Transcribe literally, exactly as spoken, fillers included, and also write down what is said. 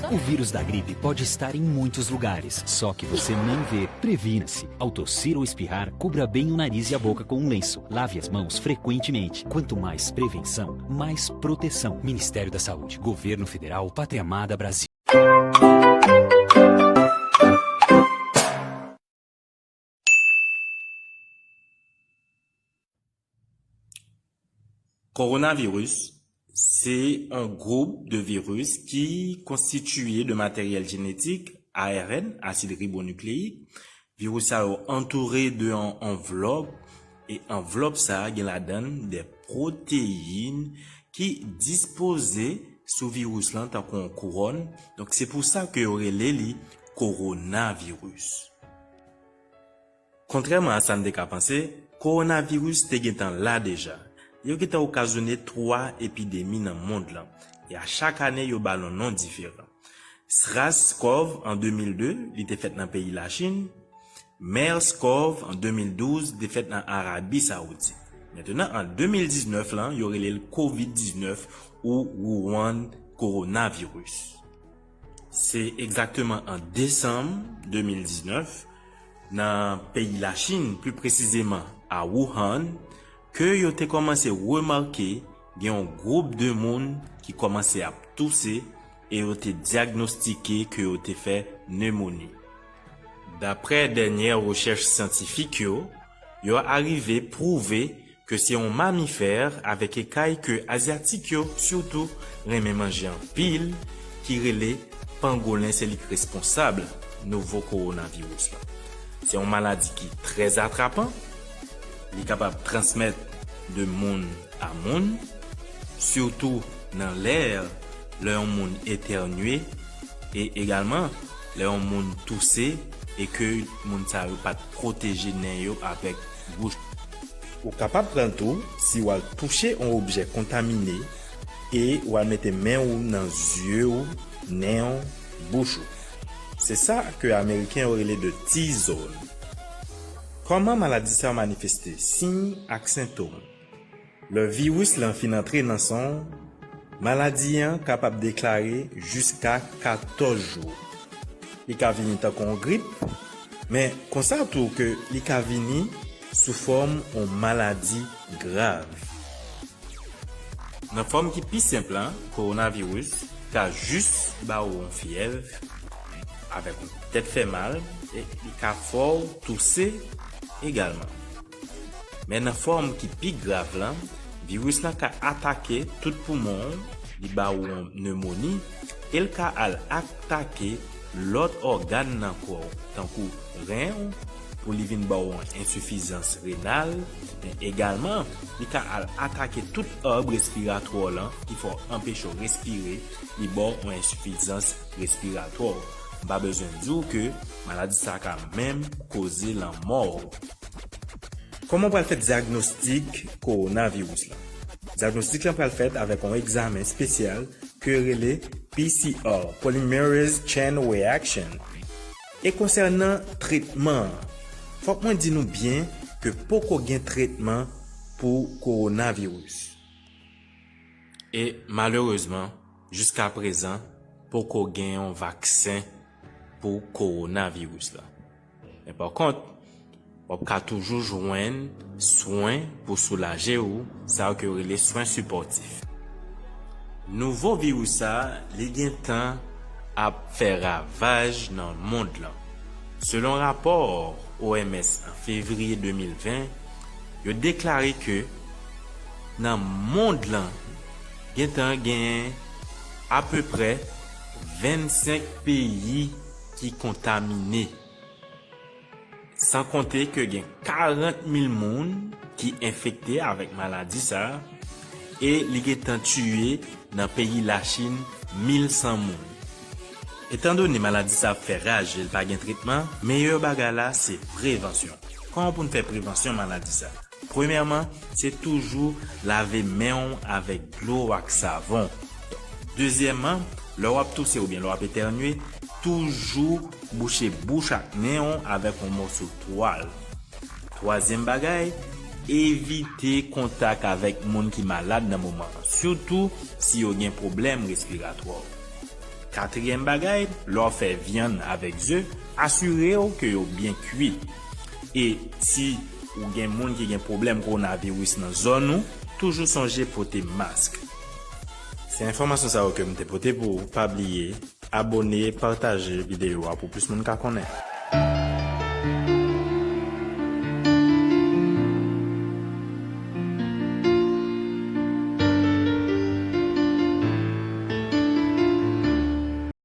O vírus da gripe pode estar em muitos lugares, só que você nem vê. Previna-se. Ao tossir ou espirrar, cubra bem o nariz e a boca com um lenço. Lave as mãos frequentemente. Quanto mais prevenção, mais proteção. Ministério da Saúde, Governo Federal, Pátria Amada Brasil. Kowonaviris se yon gwoup de viris ki konstitiye de materyèl jenetik, A R N, asid ribonukleyik. Viris sa yo antoure de yon anvlòp, e anvlòp sa a gen ladan l de pwoteyin ki dispoze sou viris lan tankou yon kouwòn. Donk, se pou sa ke yo rele li kowonaviris. Kontrèman a sa n te ka panse, kowonaviris te gentan la deja. Yo gentan okazyone twa epidemi nan mond lan, e a chak ane yo ba l yon non diferan. SRAS-CoV an de mil de, li te fèt nan peyi Lachin. MERS-CoV an de mil douz, li te fèt nan Arabi Sawoudit. Mentenan, an de mil diznèf lan, yo rele l kovid diznèf ou Wuhan coronavirus. Se egzakteman an desanm de mil diznèf, nan peyi Lachin, pli presizeman a Wuhan, ke yo te kòmanse remake gen yon gwoup de moun ki kòmanse ap touse e yo te dyagnostike ke yo te fè nemoni. Daprè dènyè rechèch syantifik yo, yo arive pwouve ke se yon mamifè avèk ekay ke Azyatik yo sitou renmen manje anpil, ki rele pangolen, se li k responsab nouvo kowonaviris lan. Se yon maladi ki trè atrapan, li kapab transmèt de moun a moun, sitou nan lè, lè yon moun etènye, e egalman lè yon moun touse e ke moun sa yo pa t pwoteje nen yo avèk bouch. Ou kapab pran l tou si w al touche yon objè kontamine e w al mete men w nan zye w, nen w, bouch ou. Se sa ke Ameriken yo rele de T-zone. Kòman maladi sa a manifeste? Siy ak sentòm. Lè viris lan fin antre nan san w, maladi an kapab deklare jiska katòz jou. Li ka vini tankou yon grip, men konsa tou ke li ka vini sou fòm yon maladi grav. Nan fòm ki pi senp lan, kowonaviris ka jis ba w yon fyèv avèk yon tèt fè mal, e li ka fè w touse egalman. Men nan fòm ki pi grav lan, viris lan ka atake tout poumon w, li ba w yon nemoni, e l ka al atake lòt ògàn nan kò w, tankou ren w, pou li vin ba w yon ensifizans renal, men egalman, li ka al atake tout arb respiratwa w lan, ki fè w anpeche w respire, li ba w yon ensifizans respiratwa. M pa bezwen di w ke maladi sa ka menm koze lanmò w. Kòman w pral fè dyagnostik kowonaviris lan? Dyagnostik lan pral fèt avèk yon egzamen espesyal ke yo rele P C R, Polymerase Chain Reaction. E konsènan tretman an, fòk mwen di nou byen ke poko gen tretman pou kowonaviris. E malerezman, jiska prezan, poko gen yon vaksen pou kowonaviris la. Men pa kont, w ap ka toujou jwenn swen pou soulaje w, sa yo ke yo rele swen sipòtif. Nouvo viris sa, li gentan ap fè ravaj nan mond lan. Selon rapò O M S an fevriye de mil ven, yo deklare ke nan mond lan, gentan gen apeprè vennsenk peyi ki kontamine. San konte ke gen karant mil moun ki enfekte avèk maladi sa a, e li gentan tiye nan peyi Lachin mil san moun. Etandone maladi sa ap fè raj e l pa gen tretman, meyè bagay la se prevansyon. Kòman pou n fè prevansyon maladi sa? Premyèman, se toujou lave men w avèk dlo ak savon. Dezyèmman, lè w ap touse oubyen lè w ap etènye, toujou bouche bouch ak nen w avèk yon mòso twal. Twazyèm bagay, evite kontak avèk moun ki malad nan moman an, sitou si yo gen pwoblèm respiratwa. Katriyèm bagay, lè w fè vyann avèk ze, asire w ke yo byen kwi. E si ou gen moun ki gen pwoblèm kowonaviris nan zòn ou, toujou sonje pote mask. Se enfòmasyon sa yo ke m te pote pou ou. Pa bliye abòne, pataje videyo a pou plis moun ka konnen.